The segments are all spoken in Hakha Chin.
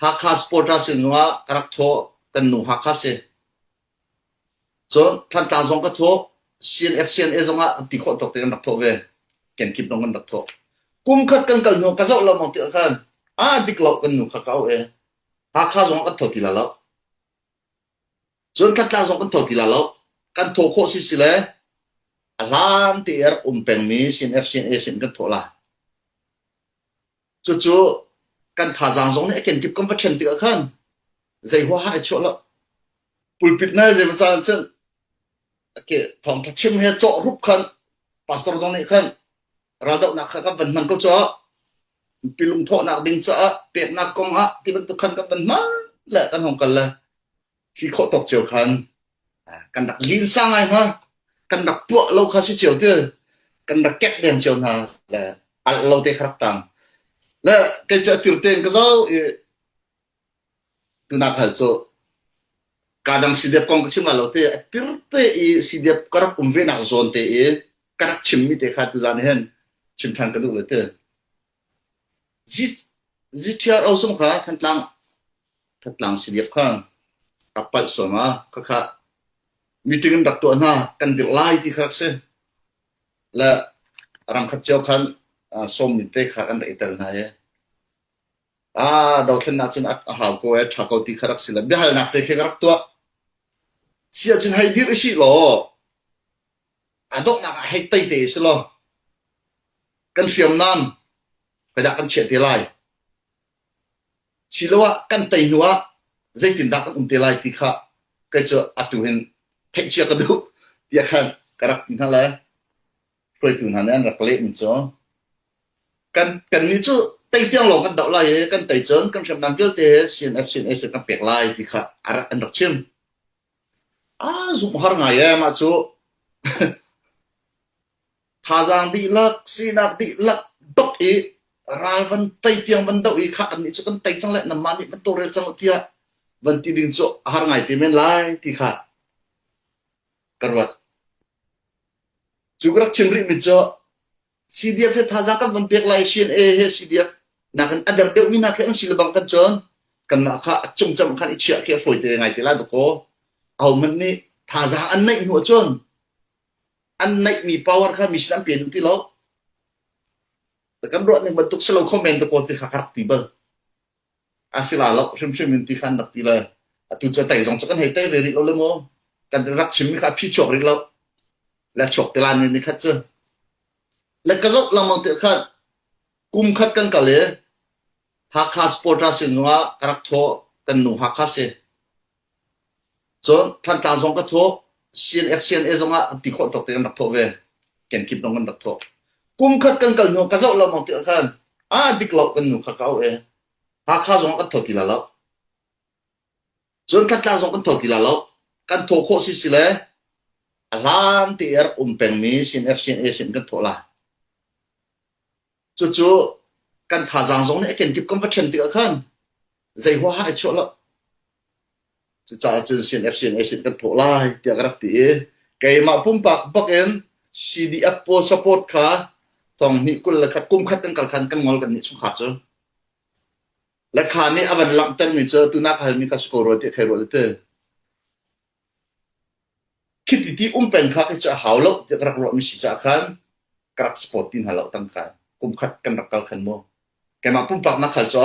Hakha supporter sin zongah ka rak thawh. Kan nu Hakha si. Cun Thantlang zong ka thawh. CNF CNA zongah ti khawh tawk te kan rak thawh ve. Kenkip zong kan rak thawh. Kum khat kan kal hnu ka zoh lengmang tikah khan aa dik lo kan nu kha ka auh i Hakha zong kan tho ti la lo. Cun Thantlang zong kan tho ti la lo. Kan thawh khawh si si le a hlan te i a rak um pengmi CNF CNA sin kan thawh lai. Cucu kan thazaang zong nih a kenkip kan va ṭhen tikah khan zei huaha ai chuah lo. Pulpit na zei caan cun thawngṭha chim he cawh rup khan pastor zong nih khan raldohnak kha kan van hman ko caah mipi lungthawhnak ding caah peknak kong ah ti bantuk khan kan van hman le kan hong kal le thi khawh tawk cio khan kan rak linsa ngai hna kan rak puah lo kha si cio ti kan rak kek deng cio hna le alh lo te kha rak tang le kei cu atir tein ka zo i tunak hal cu ka dang CDF kong ka chim lai lo te atir te i CDF ka rak um ve nak zawn te i ka rak chim mi te kha tuzan hin chim than ka duh le te GTRO sung kha Thantlang Thantlang CDF kha rak palh sual ma khakha meeting in rak tuah hna kan dirh lai ti kha rak si le ramkhat cio khan sawm te kha kan rak i tel hna i ah dothlennak cun a hau ko e ṭha ko ti kha rak si le biahalnak te khi ka rak tuah si ahcun hei dirh i law a donghnak ah hei tei te si law kan hriamnam khoidah kan chiah te lai siloah kan tei hnu ah zeitindah kan um te lai ti kha kei cu atu hin theih cia ka duh tiah khan ka rak ti hna le hruaitu hna nih an rak leh mi cu kan kannih cu tei tiang lawng kan doh lai i kan tei cun kan hriamnam vialte CNF CNA sin kan pek lai ti kha an rak chim. Aa zumh har ngai ee mah cu. Thazaang dihlak, sinak dihlak bak i ral van tei tiang van doh i kha annih cu kan tei cang le nanmah nih van tawlrel cang u tiah van ti ding cu a har ngai te men lai ti kha ka ruat. Cu ka rak chim rihmi cu CDF he thazaang kan van pek lai CNA he CDF nakin a der deuhmi hna khi an si lebang kan cun kanmah kha a cungcam khan i chiah khi a fawi te ngai te lai dakaw. Ahohmanh nih thazaang an neih hnu ahcun an neihmi power kha mi sin an pe duh ti lo. Kan ruah ning bantuk si lo kho men dakaw ti kha ka rak ti bal. A si la lo hrimhrim in ti kha an rak ti le atu cu tei zong cu kan hei tei ve rih lo le mu. Kan rak chimmi kha a phi chuak rih lo. Le chuak te lan ni khat cu. Le ka zoh lengmang te khan kum khat kan kal i Hakha supporter sin zongah ka rak thawh kan nu Hakha si. Cun Thantlang zong ka thawh CNF CNA zongah ti khawh tawk te kan rak thawh ve. Kenkip zong kan rak thawh. Kum khat kan kal hnu ka zoh lengmang tikah khan ah dik lo kan nu kha ka auh i Hakha zong kan tho ti la lo. Cun Thantlang zong kan tho ti la lo. Kan thawh khawh si si le a hlan te i a rak um pengmi CNF CNA sin kan thawh lai. Cucu kan thazaang zong nih a kenkip kan va ṭhen tikah khan zei huaha ai chuah lo. Cucaah cun CNF CNA sin kan thawh lai tiah ka rak ti i keimah pumpak bak in CDF pawl support kha thong hnih 21 kum khat kan kal khan kan ngol kan nih chungkhar cu. Le kha nih a van langhtermi cu tunak halmi kha si ko rua ti khai rua te. Khiti ti um peng kha khi cu a hau lo tiah ka rak ruahmi si caah khan ka rak support ti hna lo tangka kum khat kan rak kal khan mu. Keimah pumpak nak khal cu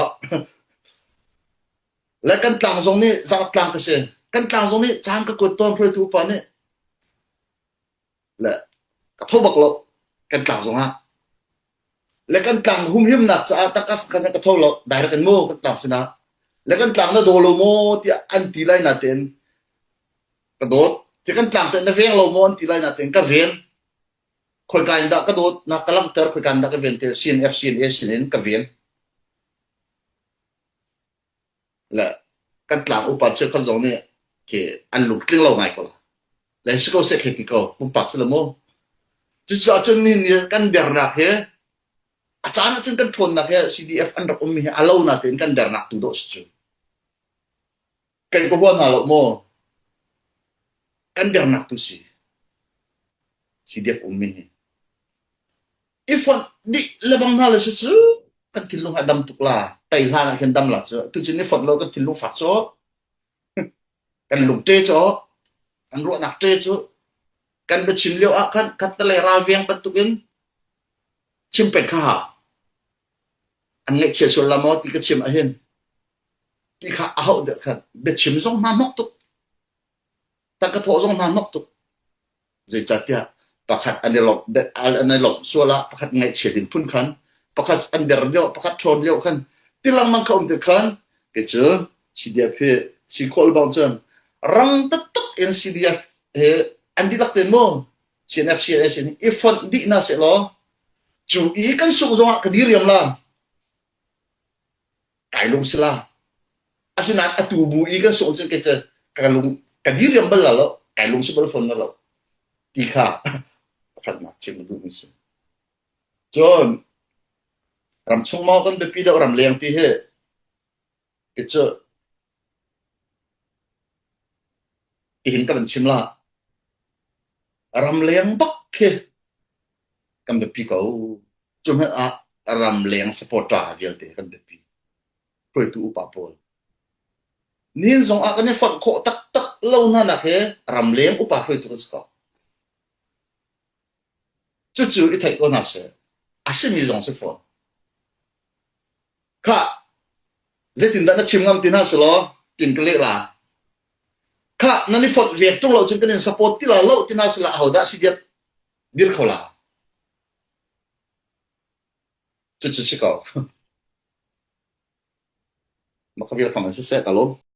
le kan tlang zong nih zarh tlang ka si. Kan tlang zong nih caan ka kuat tawn hruaitu upa nih le ka tho bak lo kan tlang zong ah. Le kan tlang humhimnak caah tak kan ka tho lo direct in mu kan tlang sinah. Le kan tlang na daw lo maw tiah an ti lai natein ka dawt. Ti kan tlang te na veng lo maw an ti lai natein ka ven. Khoika in dah ka dawt na ka langhter khoika in dah ka ven te CNF CNA sin in ka ven. Le kan tlang upa cheukhat zong nih khi an lungtling lo ngai ko la. Le si ko seh khi ti ko pumpak si lo mu. Cucaah cun ni ni kan dernak hi a caan ahcun kan ṭhawnnak hi CDF an rak ummi hi a lo natein kan dernak tu dawh si cu. Kan ka hua hna lo maw? Kan dernak tu si. CDF ummi hi. I fonh dih lebang hna le si cu. Kan thinlung a dam tuk la. Tei hlan ah khin dam la cu. Tu cu ni fonh lo kan thinlung fak cu. Kan lung ṭe cu. Kan ruahnak ṭe cu. Kan biachim lio ah khan khat le ralveng bantukin chim peng kha hau. An ngaihchia sual la maw ti ka chim ahhin ti kha a hauh deuh khan biachim zong hna hnok tuk. Tangka thawh zong hna hnok tuk. Zeicahtiah pakhat an i lawmh an i lawmh sual ah pakhat ngaihchia ding phun khan pakhat an der lio pakhat ṭhawn lio khan ti lengmang kha um ti khan kei cu CDF hi si khawh bang cun rang taktak in CDF he an dihlak ten mu CNF CNS in i fonh dih na seh law cu i kan sungh zongah ka diriam la kai lung si la. Asinain atu bu i kan sawh cun kei cu ka lung ka diriam bal la lo, kai lung si bal fawn la lo ti kha pakhatnak chim ka duhmi si. Cun ramchung maw kan biapi deuh ramleng ti hi kei cu tihin ka van chim la. Ramleng bak khi kan biapi ko. Cu hmanh ah ramleng supporter vialte kan biapi. Hruaitu upa pawl. Nihin zong ah kan i fonh khawh taktak lo hna nak hi ramleng upa hruaitu kan si ko. Cucu i theih ko hna seh. A simi zong si fawn. Khah, zeitindah na chim ngam ti hna selaw, tin ka leh la. Khah, nan i fonh ve ṭung lo cun kan in support ti la lo ti hna sila ahodah si diat dir kho la. Cucu si ko. Maka vial kham an siseh ka lawm.